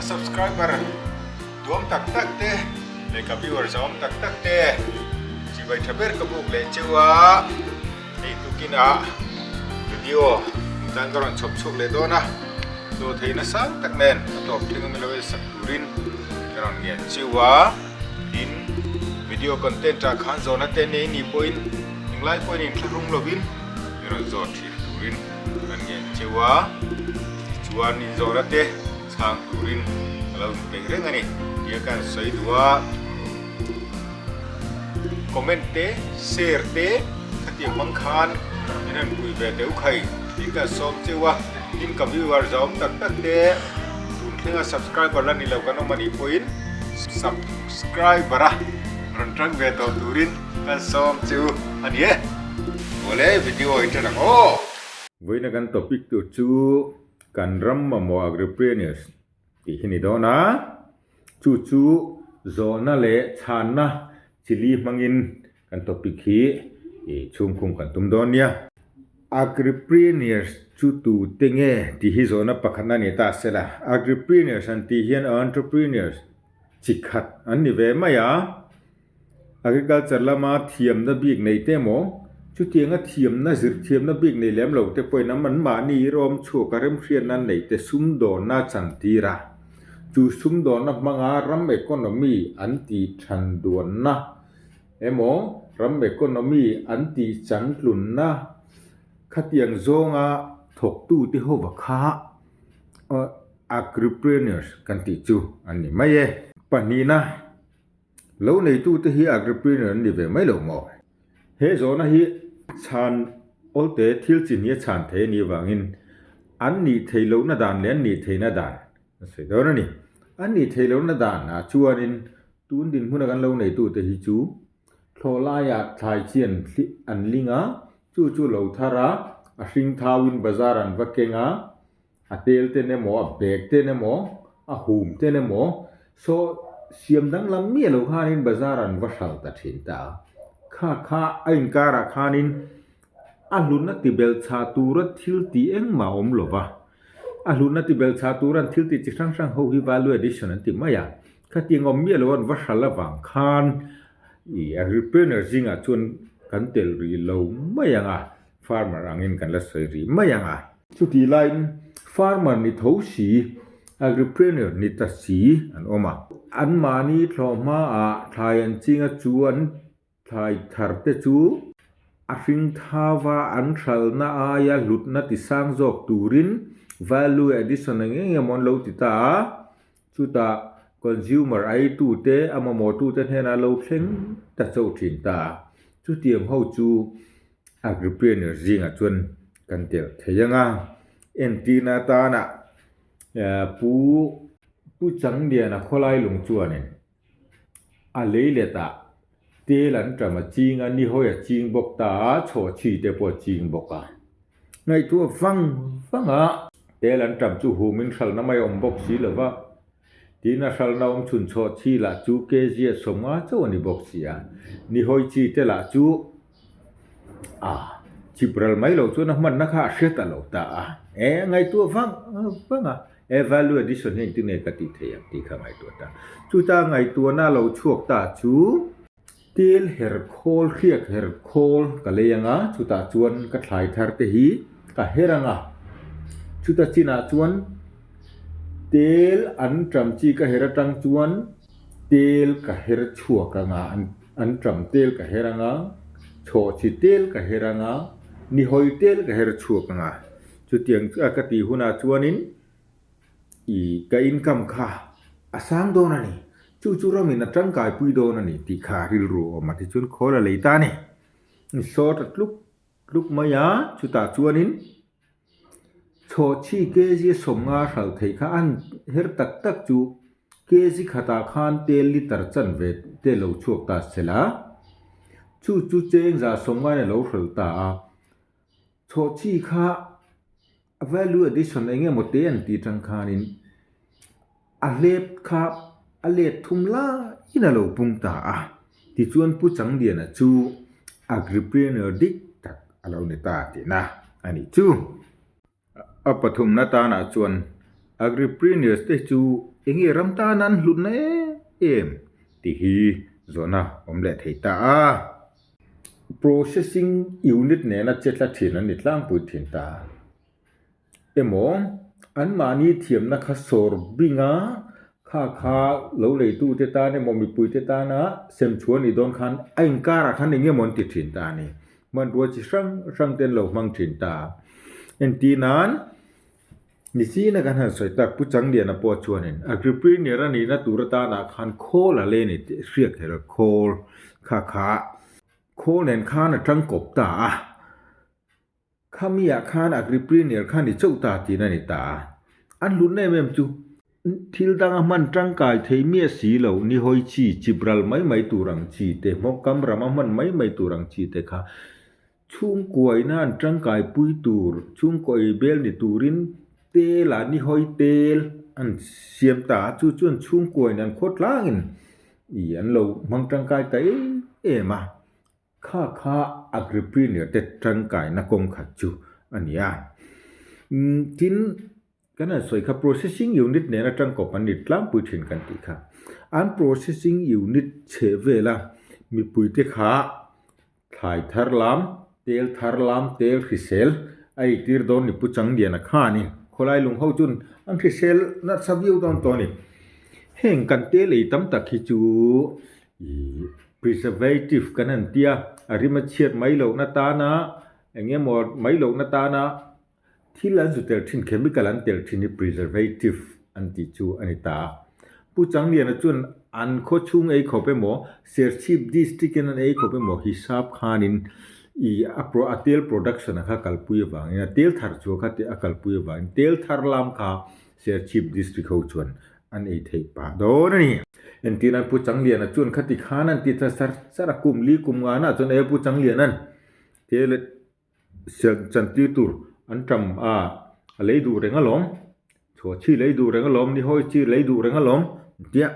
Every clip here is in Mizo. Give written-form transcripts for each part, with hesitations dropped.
subscriber duam tak tak te leh ka viewer zawm tak tak te chibai tha ber ka buk leh cheu a, hei tukinah video tan ka rawn chhawp chhuak leh dawn a, chaw theihna sang tak nen a tawp thleng a milo en sak turin ka rawn ngen cheu a, tin video content ah khan zawhna te nei nih pawhin englai pawhin inthlahrung lovin i rawn zawt thin turin kan ngen cheu a, tichuan inzawhna te chhang turin ka lo inpeih reng a ni tia ka han sawi duh a, comment te share te khatiang hmang khan min rawn pui ve teh u khai tih ka han sawm cheu a, tin ka viewer zawm tak tak te tun thlenga subscriber la ni lo kan awm a nih pawhin subscriber a rawn tang ve tawh turin ka han sawm cheu a ni e. Awle video i ṭan ang aw! Vawiina kan topic tur chu Kan ram mamawh Agripreneurs tih hi ni dawn a, chu chu zawhna leh chhanna chili hmangin kan topic hi i chhungkhung kan tum dawn nia. Agripreneurs chu tute nge tih hi zawhna pakhatna ni ta se la, Agripreneurs an tih hian entrepreneurs chi khat an ni ve mai a. Agriculture lama thiamna bik nei te emaw, chutianga thiamna zirthiamna bik nei lem lo te pawhin an anmahni rawm chhuak a remhriatna an neih te sumdawnna a chantir a. Chu sumdawnna hmanga ram economy an tih than duanna emaw, ram economy an tih chantlunna khatiang zawnga thawktute hova kha agripreneurs kan tih chu an ni mai e. Pahnihna. Lo neitute hi agripreneur an ni ve mai lo maw? He zawhna hi chhan awlte thil chi hnih a chhan thei a nih avangin an nih theih lohna dan leh an nih theihna dan a sawi dawn a ni. An nih theih lohna danah chuanin tun dinhmuna kan lo neitute hi chu thlawh laiah thlai chi an an ling a, chu chu lo thar a, a hring thauin bazar an va keng a, A tel ten emaw, a bag ten emaw, a hum ten emaw saw siam danglam miah lo khanin bazar an va hral ta thin ta a. Kha kha a inkarah khanin a hlutna tibelhchhah tura thil tih engmah a awm lo va. A hlutna tibelhchhah tura an thil tih chi hrang hrang ho hi value addition an ti mai a. Khatiang awm miah lo an va hral avang khan ih agripreneur zingah chuan kan tel rih lo mai ang a. Farmer angin kan la sawi rih mai ang a. Chutih laiin farmer ni tho si, agripreneur ni ta si an awm a. Anmahni thlawh hmaah thlai an ching a chu an thlai thar te chu a hring thava an hralna aia hlutna ti sang zawk turin value addition eng eng emaw an lo ti ta a. Chutah consumer eitute a mamawhtute hnenah lo thleng ta chauh thin ta a. Chutiang ho chu Agripreneur zingah chuan kan telh thei ang a, entirna atana Pu Pu Changliana khawlai lung chuanin a lei letah tel an ṭam a ching a, nihawi a ching bawk ta a, chhawhchhi te pawh a ching bawk a. Ngaihtuah vang vang a, tel an ṭam chu humin hralhna mai a awm bawk si lo va. Tin a hralhna awm chhun chhuah chi lah chu kg a 50 chauh a ni bawk si a, nihawi chi te lah chu a chip ral mai loh chuan a hmanna kha a hre ta lo ta a, e ngaihtuah vang vang a, e value addition hi engtin nge ka tih theih ang tih kha ngaihtuah ta. Chuta ngaihtuahna lo chhuak ta chu tel her khawl, hriak her khawl ka lei ang a, chutah chuan ka thlai thar te hi ka her ang a, chuta chinah chuan tel an ṭam chi ka her aṭang chuan tel ka her chhuak ang a, an ṭam tel ka her ang a, chhawh chi tel ka her ang a, nihawi tel ka her chhuak ang a, chutiang ka tih hunah chuanin. I ka income kha a sang dawn a ni, chu chu ramin a tangkaipui dawn a ni tih kha rilru a awm a, tichuan khawl a lei ta a ni. Sawt a tluk tluk mai a, chutah chuanin chhawhchhi kg 50 hralh theih kha an her tak tak chu kg khatah khan tel litre chanve te lo chhuak ta se la, chu chu cheng 150 in a lo hralh ta a, chhawhchhi kha A value addition eng emaw te an tih tang khanin a hlep kha a let thum laiin a lo pung ta a, tichuan Pu Changliana chu agripreneur dik tak a lo ni ta tihna a nih chu. A pathumna tanah chuan agripreneurs te chu. Enge ram tana an hlutna em em tih hi zawhna awm leh thei ta a. Processing unit nena che tla thin an ni tlangpui thin ta emaw anmahni thiamna kha sawr binga kha kha lo leitute tan emaw mipuite tana semchhuah a nih dawn khan a inkarah khan eng emaw an ti thin ta a ni. Hmanrua chi hrang hrang te an lo hmang thin ta a. Entir nan. Nichina kan han sawi tak Pu Changliana pawh chuanin Agripreneur a nihna tur atanah khan khawl a lei a ni tih hriat theih lo, khawl kha kha khawl nen khan a tangkawp ta a, khamiah khan Agripreneur kha ni chauh ta tiin a ni ta a, an hlutna em em chu thil danga hman tangkai thei miah si lo ni hawi chi chipral mai mai tur ang chi te, hmawkam rama hman mai mai tur ang chi te kha Chhungkuaina an tangkaipui tur, chhungkaw ei bel ni turin tel ah nihawi tel an siam ta a, chu chuan chhungkuain an khaw tlangin ih an lo hmang tangkai ta em em a, kha kha agripreneur te tangkaina kawng khat chu a ni a. Tin, kan han sawi kha processing unit nena tangkawp an ni tlangpui thin kan tih kha, an processing unit chheh vela mipuite kha Thlai thar lam, tel thar lam, tel hrisel a eitir dawn ni Pu Changliana kha a ni. Khawlai lung ho chuan an hrisel nasa viau dawn tawh a ni. Heng kan tel ei tam tak hi chu ih preservative kan han tia, a rim a chhiat mai lohna tana eng emaw mai lohna tana Thil an zu tel thin, chemical an tel thin hi preservative an tih chu a ni ta. Pu Changliana chuan an khaw chhung ei khawp emaw, Serchhip district in an ei khawp emaw hisap khanin i a pro a tel production a kha kalpui avangin a tel thar chu a kha tih a kalpui avangin tel thar lam kha Serchhip district ho chuan an ei theih pah dawn a ni. Entirnan Pu Changliana chuan khati khan an ti ta sar sar a, kum li kum ngana chuan e Pu Changliana'n tel Siam chantir tur an tam a, a lei duh reng alawm, chhuah chi lei duh reng alawm, nihawi chi lei duh reng alawm tia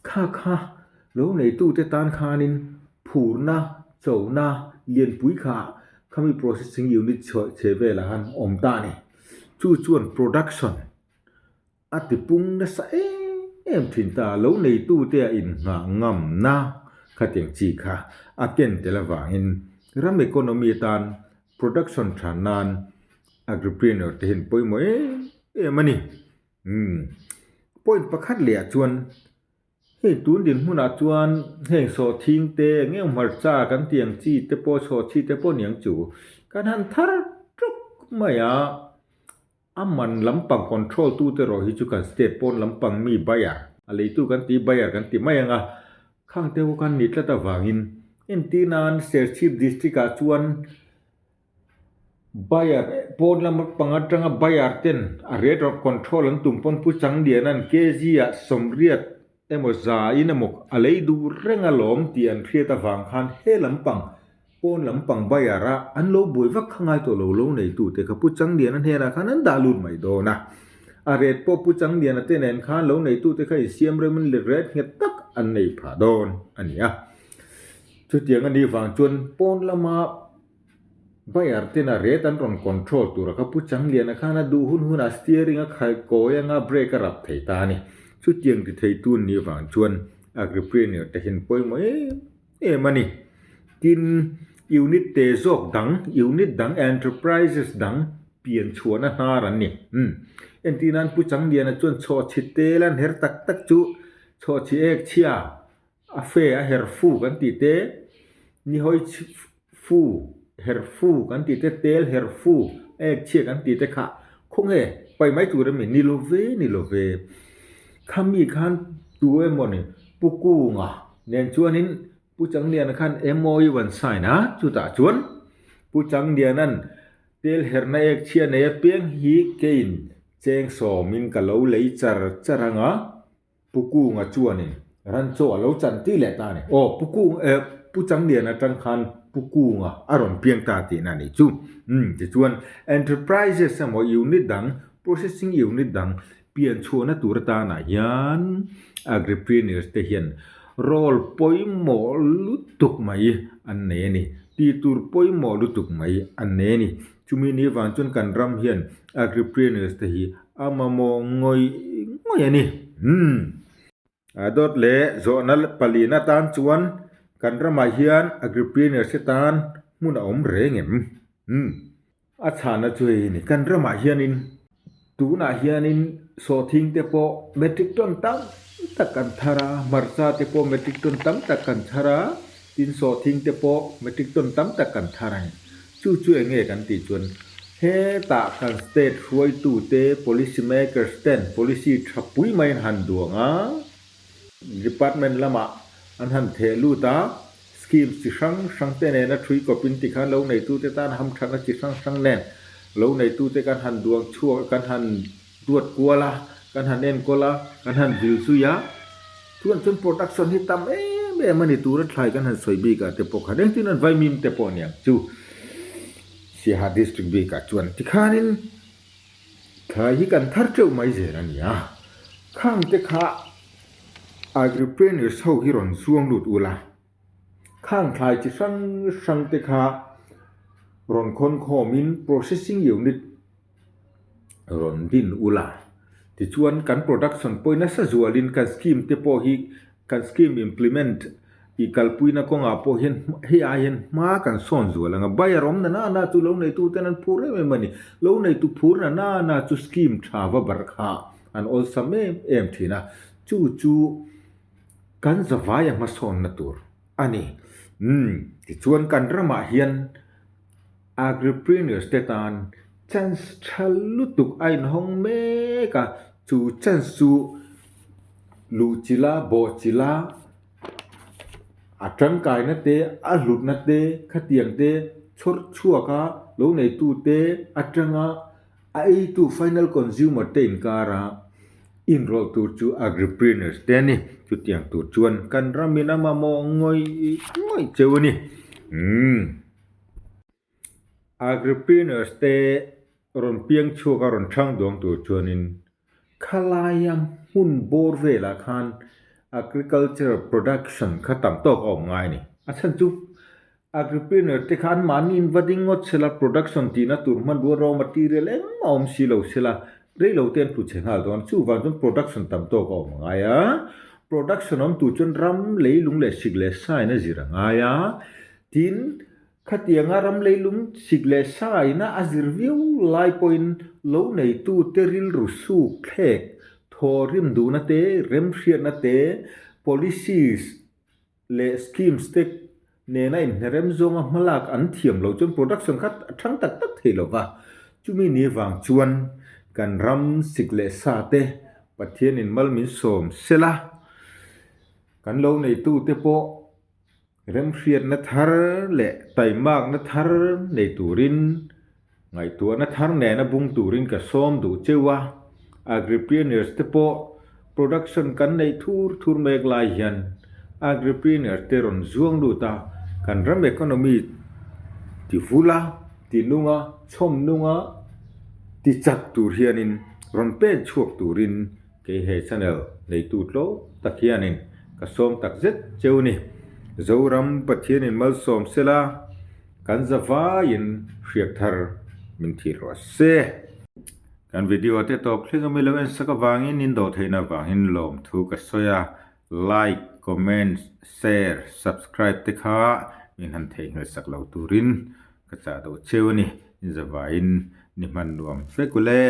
kha kha lo neitute tan khanin phurna chona lianpui kha khami processing unit chhuah chhe velah khan awm ta a ni. Chu chuan production A tipung nasa em em thin ta, lo neitute a inngah ngamna khatiang chi kha a ken tel avangin ram economy atan production tha nan agripreneur te hian pawimawh em em a ni. Umm point pakhat leh ah chuan hei tun dinhmunah chuan heng sawhthing te eng eng hmarcha kan tih ang chi te pawh sawhchhi te pawh niang chu kan han thar ṭawk mai a. A man lampang control tute erawh hi chu kan state pawn lampang mi buyer, a leitu kan ti buyer kan ti mai ang a, khang te ho khan ni tlat avangin entir nan Serchhip district ah chuan buyer pawn lampang atanga buyer ten a rate of control an tum pawn Pu Changliana'n kg ah sawmriat emaw zain emaw a lei duh reng alawm tih an hriat avang khan he lampang pawn lampang bayar a an lo buai vak kha ngai tawh lo lo neitute kha Pu Changliana hnenah khan an dah lut mai dawn a, a ret pawh Pu Changliana te nen khan lo neitute kha insiam remin let ret nghet tak an nei phah dawn a ni a. Chutiang a nih vang chuan pawn lama Bayar ten a ret an rawn control tur a kha Pu Changliana khan a duh hun hunah steering a khalh kawi anga brake a rap thei ta a ni. Chutiang ti thei tun nih vang chuan agripreneur te hian pawimawh em em a ni. Tin, unit te zawk dang, unit dang, enterprises dang pian chhuahna hnar an ni. Umm. Entir nan Pu Changliana chuan chhawhchhi tel an her tak tak chu chhawhchhi ek chhia A fe a her fu kan tih te, nihawi fu, her fu kan tih te, tel her fu, a ek chhia kan tih te kha khawnge pai mai tur emi ni lo ve ni lo ve. Khami khan tu emaw ni Pu Kunga nen chuanin Pu Changliana khan MOU an sign a, chutah chuan Pu Changliana'n tel herna ek chhia nei apiang hi keiin cheng sawmin ka lo lei char char anga, Pu Kunga chuanin ran chaw a lo chan tih leh ta a ni. Aw, Pu Kung, eh, Pu Changlian atang khan Pu Kunga a rawn piang ta tihna a nih chu. Umm, tichuan Enterprises emaw unit dang, processing unit dang pian chhuahna tur atanah hian agripreneurs te hian role pawimawh lutuk mai an nei a ni. Tih tur pawimawh lutuk mai an nei a ni. Chumi ni vang chuan kan ram hian agripreneurs te hi a mamawh ngawih ngawih. ngawih a ni. Umm. A dawt leh zawhna palina tan chuan kan ramah hian agripreneurs te tan hmun a awm reng em? Umm. A chhana chu hei ni, kan ramah hianin tunah hianin sawhthing te pawh metric ton tam tak kan thar a, hmarcha te pawh metric ton tam tak kan thar a, tin sawhthing te pawh metric ton tam tak kan thar a ni. Chu chu eng nge kan tih chuan hetah kan state hruaitute, policy makers ten policy tha pui mai an han duang a, department lamah an han theh lut a, Schemes chi hrang hrang te nena thui kawpin tikhan lo neitute tan hamthatna chi hrang hrang nen lo neitute kan han duang chhuak a, kan han duat kual a, kan han enkawl a, kan han vil zui a, chuan chuan production hi tam em em a ni tura thlai kan han sawi bik ah te pawh kha reng tin an vaimim te pawh aniang chu Siaha district bik ah chuan tikhanin thlai hi kan thar teuh mai zel a ni a, khang te kha Agripreneurs ho hi rawn zuang lut ula, khang thlai chi hrang hrang te kha rawn khawn khawmin processing unit rawn din ula, tichuan kan production pawh nasa zualin kan scheme te pawh hi kan scheme implement i kalpuina kawngah pawh hian hei ai hian hma kan sawn zual ang a, buyer awm na na na chu lo neitu ten an phur em em a ni, lo neitu phur na na na chu scheme tha va bar kha an awlsam em em thin a, chu chu kan zavaia hmasawnna tur a ni. Umm, tichuan kan ramah hian agripreneurs te tan chance tha lutuk a inhawng mek a, chu chance chu luhchilha bawhchilha a tangkaina te a hlutna te khatiang te chhawr chhuak a lo neitu te atanga A eitu final consumer te inkara inrawlh tur chu agripreneurs te a ni. Chutiang tur chuan kan ramin a mamawh ngawih ngawih cheu a ni. Umm. Agripreneurs te rawn piang chhuak a rawn chhang duang tur chuanin khalaia hmun bawr velah khan agricultural production kha tam tawk a awm ngai a ni. A chhan chu Agripreneur te kha an mahni in va ding ngawt sela, production tihna tur hmanrua raw material engmah awm si lo sela, rei lo te an tlu chhe nghal dawn. Chuvang chuan production tam tawk a awm a ngai a, production awm tur chuan ram leilung leh sik leh sa in a zir a ngai a, tin khatianga ram leilung sik leh sa ina a zir viau lai pawhin lo neitu te rilru suk thlek, thaw rim duhna te, remhriatna te, policies, leh schemes te nena inhnerem zawnga hmalak an thiam loh chuan production kha a thang tak tak thei lo va, chumi ni vang chuan kan ram sik leh sa te Pathianin mal min sawm sela, kan lo neitute pawh remhriatna thar leh taimakna thar nei turin Ngaihtuahna thar nena bung turin ka sawm duh cheu a, Agripreneurs te pawh production kan neih thur thur mek lai hian Agripreneurs te rawn zuang lut a, kan ram economy ti vul a, ti nung a, chhawm nung a, ti chak tur hianin rawn pen chhuak turin kei he channel neitu tlawm tak hianin ka sawm tak zet cheu ni. Zoram Pathianin malsawm sela. Kan zavaiin hriat thar min thih rawh se. Kan video te tawp thleng a mi lo en sak avangin in dawh theihna avangin lawmthu ka sawi a, like, comment, share, subscribe te kha min han theihnghilh sak lo turin ka chah deuh cheu a ni. In zavaiin ni hman nuam vek ule.